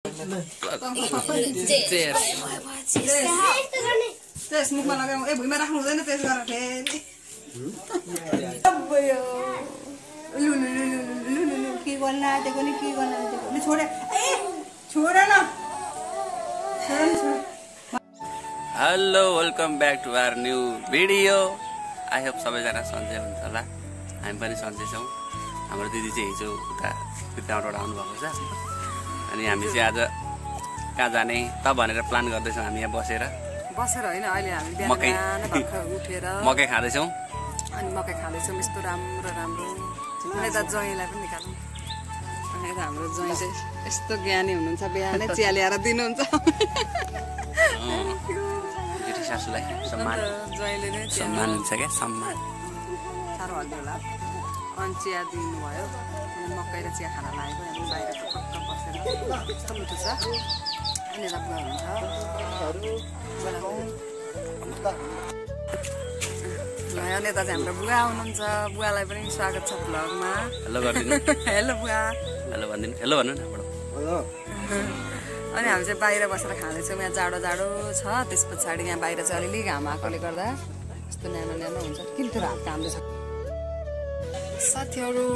त्यस मुखमा लगाऊ ए भुइँमा राख्नु हुँदैन त्यस गरेर फेरि लु लु लु लु लु लु के गर्न आँटेको नि के गर्न आँटेको नि छोडे ए छोड न hello welcome back to our new video. I hope सबैजना सन्चै हुन्छ होला, हामी पनि सन्चै छौँ। हाम्रो दिदी चाहिँ हिजो उता गाउँबाट आउनुभएको छ अनि हामी चाहिँ आज कहाँ जाने त भनेर प्लान गर्दैछौँ। हामी यहाँ बसेर होइन अहिले हामी बिहान उठेर मकै खाँदैछौँ अनि मकै खाँदैछौँ। यस्तो राम्रो राम्रो यता ज्वाइँलाई पनि निकाल्नु अनि यता हाम्रो ज्वाइँ चाहिँ यस्तो ज्ञानी हुनुहुन्छ, बिहानै चिया ल्याएर दिनुहुन्छ। जेठी सासूलाई सम्मान ज्वाइँले नै सम्मान हुन्छ क्या, सम्मान साह्रो हल्ली होला। अनि चिया दिनुभयो अनि मकै र चिया खाना लागेको हामी बाहिर टक्क बसेर यस्तो मिठो छ। अनि यता बुवा हुन्छ ल अनि यता चाहिँ हाम्रो बुवा आउनुहुन्छ। बुवालाई पनि स्वागत छ भ्लगमा। हेलो गरिदिनु। हेलो बुवा। हेलो भनिदिनु। हेलो भन्नु न। अनि हामी चाहिँ बाहिर बसेर खाँदैछौँ। यहाँ जाडो जाडो छ, त्यस पछाडि यहाँ बाहिर चाहिँ अलिअलि घाम आएकोले गर्दा यस्तो न्यानो न्यानो हुन्छ। किन त्यो हात कामले छ साथीहरू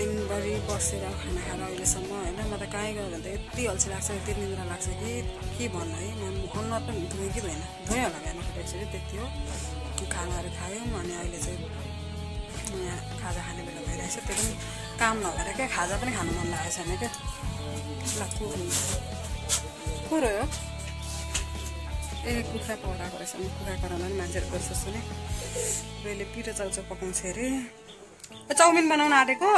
दिनभरि बसेर खाना खाएर अहिलेसम्म होइन। म त कहीँ गयो भने त यति अल्छी लाग्छ, यति निन्द्रा लाग्छ कि के भन्नु है। म अनुहार पनि धोएँ कि धोएन, धोएँ होला बिहान उठेपछि त्यति हो। खानाहरू खायौँ अनि अहिले चाहिँ यहाँ खाजा खाने बेला भइरहेछ। त्यो पनि काम नभएर क्या, खाजा पनि खानु मन लागेको छैन क्या। ल को रह्यो ए कुखुरा पकाएको रहेछ। कुखुरा कराउन पनि मान्छेहरू गरिसक्छु नि। अहिले पिरो चाउचाउ पकाउँछ अरे। चाउमिन बनाउन आँटेको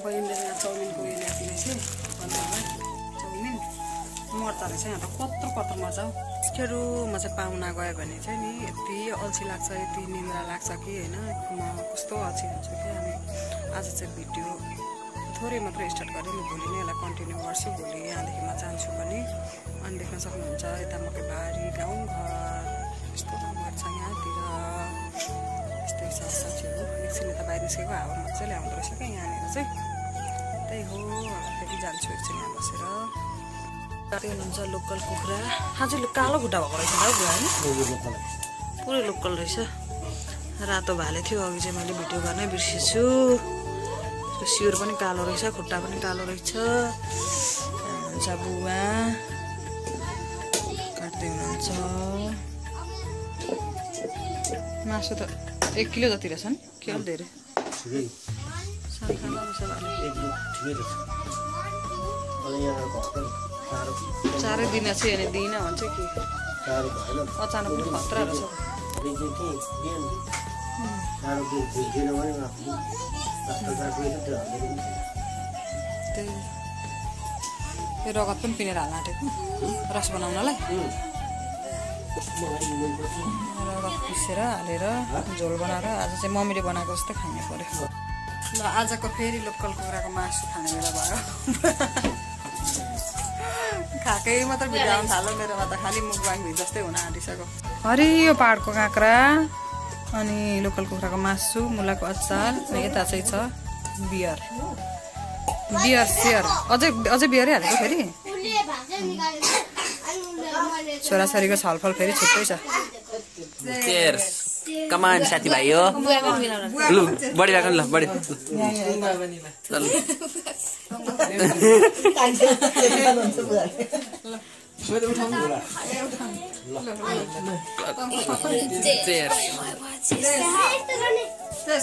बहिनीले यहाँ चाउमिनको उयो ल्याएको रहेछ भन्दा चाउमिन मर्चा रहेछ। यहाँ त कत्रो कत्रो मर्छ हौ। खेरो म चाहिँ पाहुना गयो भने चाहिँ नि यति अल्छी लाग्छ, यति निन्द्रा लाग्छ कि होइन। म कस्तो अल्छी हुन्छु कि। अनि आज चाहिँ भिडियो थोरै मात्रै स्टार्ट गरेँ, म भोलि नै यसलाई कन्टिन्यू गर्छु। भोलि यहाँदेखि म जान्छु पनि। अनि देख्न सक्नुहुन्छ यता मकैबारी गाउँघर यस्तो रङहरू छ यहाँतिर। यस्तै साथीहरू एकछिन यता बाहिर निस्केको हावा मजाले आउँदो रहेछ क्या यहाँनिर चाहिँ। त्यही हो, फेरि जान्छु एकछिन यहाँ बसेर। त्यो हुनुहुन्छ लोकल कुखुरा। आज कालो खुट्टा भएको रहेछ त बुवा होइन, पुरै लोकल रहेछ। रातो भाले थियो अघि चाहिँ मैले भिडियो गर्नै बिर्सेछु। सिउर पनि कालो रहेछ, खुट्टा पनि कालो रहेछ। हुनुहुन्छ बुवा काट्दै हुनुहुन्छ। मासु त 1 किलो जति रहेछ नि, के हो धेरै चारै दिन चाहिँ हेर्ने दिन भन्छ कि अचानक पनि खतरा रहेछ। त्यो रगत पनि पिनेर हाल्न आँटेको रस बनाउनलाई। रगत पिसेर हालेर झोल बनाएर आज चाहिँ मम्मीले बनाएको जस्तै खानु पर्यो। ल आजको फेरि लोकल कुखुराको मासु खाने बेला भयो। खाएकै मात्र भिडियो आउनु थाल्यो मेरोमा त, खालि मुखबाङ जस्तै हुन आँटिसक्यो। हरियो पाहाडको काँक्रा अनि लोकल कुखुराको मासु, मुलाको अचार। यता चाहिँ छ बियर सेयर। अझै बियरै हालेको फेरि। छोराछोरीको छलफल फेरि छुट्टै छ। कमान साथीभाइ हो। लु बढी राख्नु ल, बढी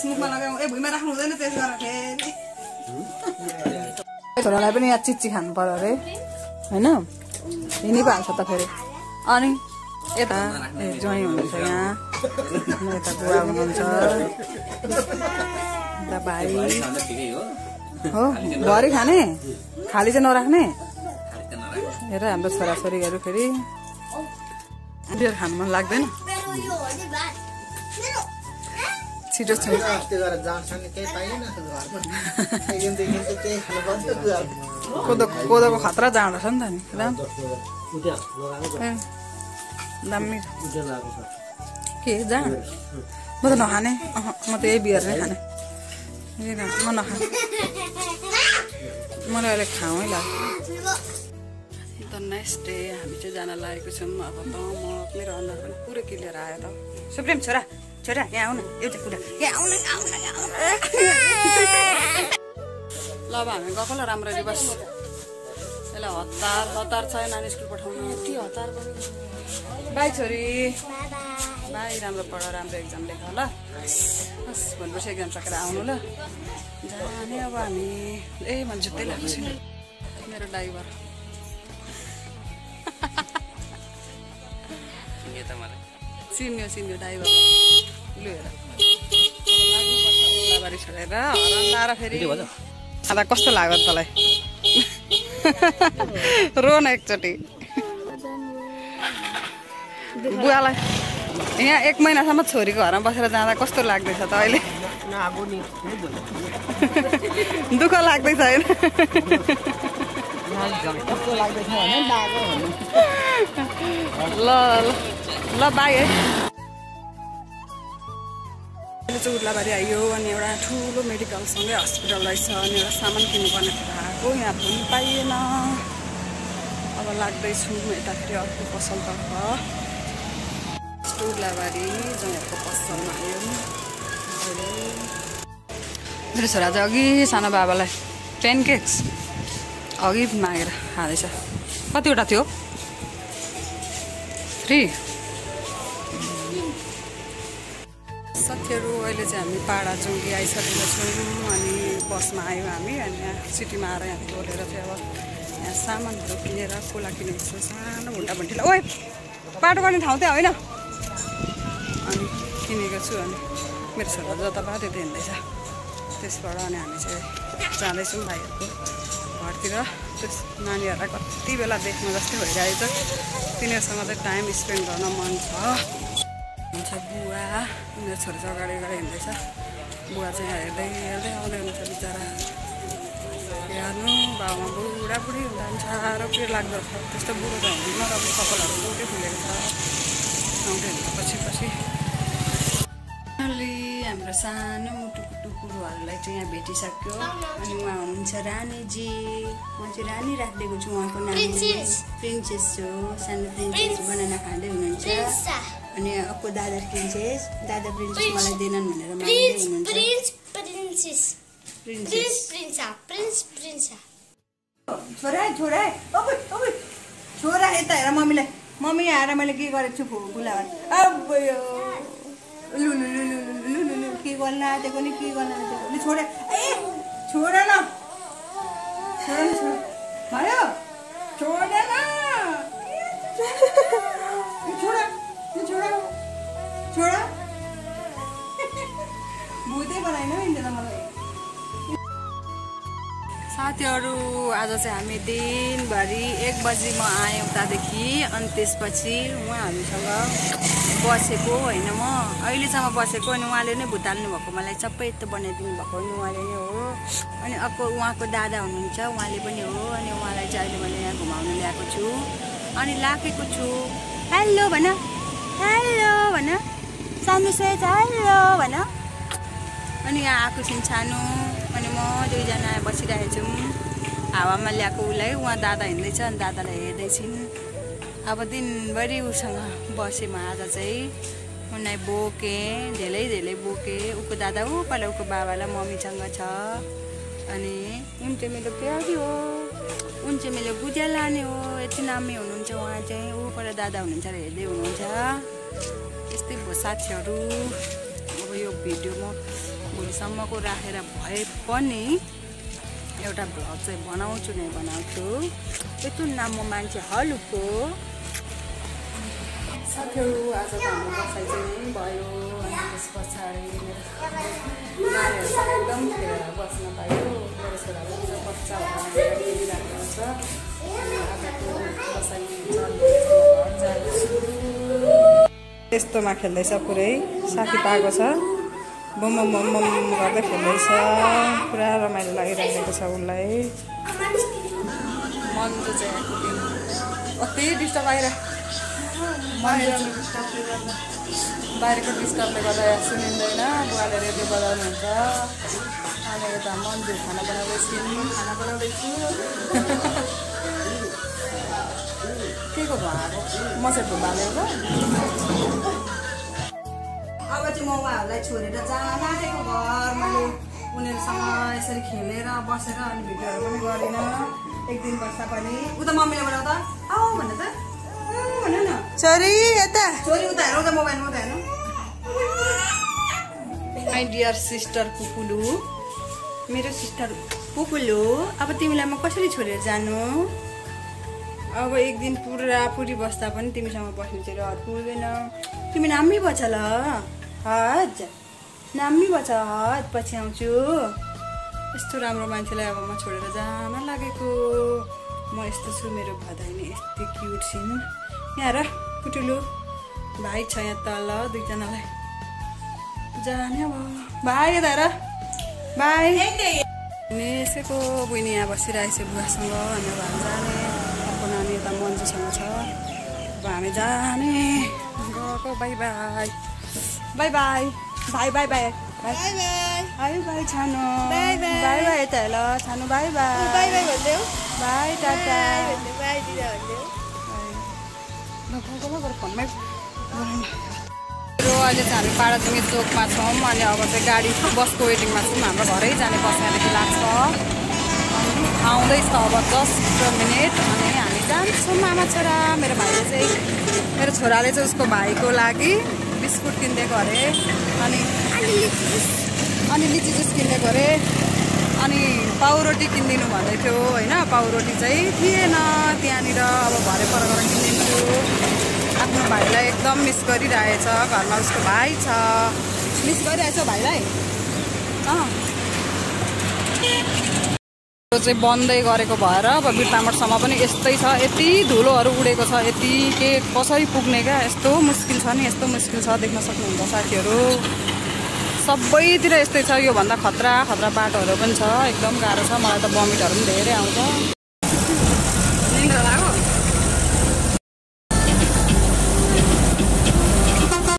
मुखमा लगाऊ ए भुइँमा राख्नु हुँदैन त्यस गरेर फेरि। छोरालाई पनि यहाँ चिच्ची खानु पर्यो अरे होइन, हिँडी पो हाल्छ त फेरि। अनि यता ज्वाइँ हुनुहुन्छ यहाँ, यता बुवा हुनुहुन्छ, यता भाइ हो। भरि खाने खाली चाहिँ नराख्ने। हेर हाम्रो छोराछोरीहरू फेरि बियर खानु मन लाग्दैन। छिटो कोदोको खतरा जाँडो छ नि त नि दामी के जाँड। म त नखाने, म त यही बियर नै खाने, म नखाने। मलाई अहिले खाउँ है लाग्यो। द नेक्स्ट डे हामी चाहिँ जान लागेको छौँ। अब त म मेरो अनुहार पनि पुरै क्लियर आयो त। सुप्रेम छोरा छोरा यहाँ आउन, एउटा कुरा यहाँ आउन। ल अब हामी गएको ल राम्ररी बस। यसलाई हतार छ नानी स्कुल पठाउनु। यति हतार पनि। बाई छोरी बाई, राम्रो पढ, राम्रो एक्जाम लेख ल। बस भोलिपर्सि एक्जाम सकेर आउनु ल। जाने अब हामी। ए मैले जुत्तै लगाएको छुइनँ। मेरो ड्राइभर चिन्यो ड्राइभर लु हेर बारी छोडेर हरन लाएर फेरि अन्त कस्तो लाग्यो तँलाई? रो न एकचोटि। बुवालाई यहाँ 1 महिनासम्म छोरीको घरमा बसेर जाँदा कस्तो लाग्दैछ त अहिले? दुःख लाग्दैछ होइन? ल ल बाई है। अहिले चाहिँ उर्लाबारी आइयो अनि एउटा ठुलो मेडिकलसँगै हस्पिटल रहेछ अनि एउटा सामान किन्नुपर्ने आएको। यहाँ पनि पाइएन। अब लाग्दैछु यता फेरि अर्को पसलतर्फ। उर्लाबारी जयहरूको पसलमा आयो। मेरो छोरा चाहिँ अघि सानो बाबालाई पेनकेक्स अघि मागेर खाँदैछ। कतिवटा थियो? 3। साथीहरू अहिले चाहिँ हामी पाडा चौकी आइसकेका छौँ अनि बसमा आयौँ हामी। अनि यहाँ सिटीमा आएर यहाँ बोलेर चाहिँ अब यहाँ सामानहरू किनेर कोला किनेको छु सानो भुन्टा भुन्टीलाई। ओए बाटो गर्ने ठाउँ त्यहाँ होइन? अनि किनेको छु अनि मेरो छोरा जताबाट त्यता हिँड्दैछ। त्यसबाट अनि हामी चाहिँ जाँदैछौँ भाइहरूको घरतिर। त्यस नानीहरूलाई कति बेला देख्नु जस्तै भइरहेछ। तिनीहरूसँग चाहिँ टाइम स्पेन्ड गर्न मन छ। हुन्छ बुवा मेरो छोरी चाहिँ अगाडि हिँड्दैछ। बुवा चाहिँ यहाँ हेर्दै आउँदै हुनुहुन्छ बिचरा। हेर्नु बाउमा बुढाबुढी हुँदा पनि साह्रो पिर लाग्दो छ। त्यस्तो बुढो त हुँदैन र कपालहरू बुढै फुलेको छ। आउँदै हुन्छ पछि अलि हाम्रो सानो मुटुको टुकुरोहरूलाई चाहिँ यहाँ भेटिसक्यो। अनि उहाँ हुनुहुन्छ रानीजी। म चाहिँ रानी राखिदिएको छु। उहाँको नाम प्रिन्सेस हो। सानो प्रिन्सेस बनाना खाँदै हुनुहुन्छ। अनि अर्को दादा प्रिन्सेस मलाई दिनन् भनेर माग्दै हुनुहुन्छ। छोरा यता हेर मम्मीलाई। मम्मी आएर मैले के गरेको छु बुला अब लु के गर्न आँटेको नि के गर्न आँटेको नि छोडे। ए छोड न भयो छोडेन छोड भुतै बनाएन हिँड्दैन मलाई। साथीहरू आज चाहिँ हामी दिनभरि 1 बजीमा आयौँ उतादेखि। अनि त्यसपछि उहाँहरूसँग बसेको होइन, म अहिलेसम्म बसेको। अनि उहाँले नै भुताल्नु भएको, मलाई सबै यस्तो बनाइदिनु भएको नि उहाँले नै हो। अनि अर्को उहाँको दादा हुनुहुन्छ, उहाँले पनि हो। अनि उहाँलाई चाहिँ अहिले मैले यहाँ घुमाउनु ल्याएको छु अनि लाखेको छु। हेलो भन, हेलो भन, सानो सेट हेलो भन। अनि यहाँ आएको छिन् सानो। अनि म 2 जना बसिरहेको छौँ हावामा ल्याएको उसलाई। उहाँ दादा हिँड्दैछ अनि दादालाई हेर्दैछिन्। अब दिनभरि उसँग बसेँ म। आज चाहिँ उनलाई बोकेँ, धेरै बोकेँ। उसको दादा पहिला उसको बाबालाई मम्मीसँग छ। अनि उन चाहिँ मेरो प्यारी हो, उन चाहिँ मेरो गुडिया लाने हो। यति नामी हुनुहुन्छ उहाँ चाहिँ। ऊ पहिला दादा हुनुहुन्छ र हेर्दै हुनुहुन्छ। यस्तै भयो साथीहरू। अब यो भिडियो म भोलिसम्मको राखेर भए पनि एउटा भ्लग चाहिँ बनाउँछु। यस्तो नाम म मान्छे हलुको। साथीहरू आज त हाम्रो बसाइ चाहिँ यहीँ भयो। अनि त्यस पछाडि नानीहरूसँग एकदम खेलेर बस्न पायो। मेरो छोराले बच्चा भएर खेलिरहेको हुन्छ। आजको बसाइ यस्तोमा खेल्दैछ, पुरै साथी पाएको छ। बम गर्दै खेल्दैछ। पुरा रमाइलो लागिरहेको छ उसलाई। मन्जु चाहिँ कति डिस्टर्ब आइरहेको बाहिरको डिस्टर्बले गर्दा सुनिँदैन। बुवाले रेडियो बजाउनुहुन्छ। अनि यता मन्जु खाना बनाउँदैछु के को भयो मसको बालेर अब चाहिँ म उहाँहरूलाई छोडेर जान आँटेको घरमा उनीहरूसँग यसरी खेलेर बसेर अनि भिडियोहरू पनि गरिनँ एक दिन बस्दा पनि उता मम्मीले बोलाउ त आऊ भन्नु त भन्नु न छोरी यता छोरी उता हेरौँ त मोबाइलमा उता हेर्नु माई डियर सिस्टर पुपुलु मेरो सिस्टर पुपुलु अब तिमीलाई म कसरी छोडेर जानु अब एक दिन पुरी बस्दा पनि तिमीसँग बस्नु चाहिँ रहर पुग्दैन तिमी नामी बच ल हज नामी बच हज पछि आउँछु यस्तो राम्रो मान्छेलाई अब म छोडेर जान लागेको म यस्तो छु मेरो भदाइनी यस्तो क्युट छिन् यहाँ र पुटुलु भाइ छ यहाँ तल दुईजनालाई जाने अब भाइ यता हेर भाइ यसैको बहिनी यहाँ बसिरहेको छ बुवासँग अनि अब हामी जाने अर्को नानी यता मन्जुसँग छ अब हामी जाने गएको by by by by by by by by by by छानो बाई बाई बाई यता हेर छानो बाई बाई बाई बाई भन्दै हो बाई टाटा बाई दिदा भन्दै फोनमै अहिले चाहिँ हामी पाडाजुङ्गे चोकमा छौँ अनि अब चाहिँ गाडी बसको वेटिङमा छौँ हाम्रो घरै जाने बस यहाँदेखि लाग्छ अनि आउँदैछ अब 10 मिनट अनि हामी जान्छौँ आमा छोरा मेरो भाइले चाहिँ मेरो छोराले चाहिँ उसको भाइको लागि बिस्कुट किनिदिएको अरे अनि लिची जुस किनिदिएको अरे अनि पाउरोटी किनिदिनु भन्दै थियो होइन पाउरोटी चाहिँ थिएन त्यहाँनिर अब भरे पर गएर किनिदिन्छु आफ्नो भाइलाई एकदम मिस गरिरहेछ घरमा उसको भाइ छ मिस गरिरहेछ भाइलाई त्यो चाहिँ बन्दै गरेको भएर अब बिरतामठसम्म पनि यस्तै छ यति धुलोहरू उडेको छ यति के कसरी पुग्ने क्या यस्तो मुस्किल छ नि यस्तो मुस्किल छ देख्न सक्नुहुन्छ साथीहरू सबैतिर यस्तै छ योभन्दा खतरा बाटोहरू पनि छ एकदम गाह्रो छ मलाई त बमिटहरू पनि धेरै आउँछ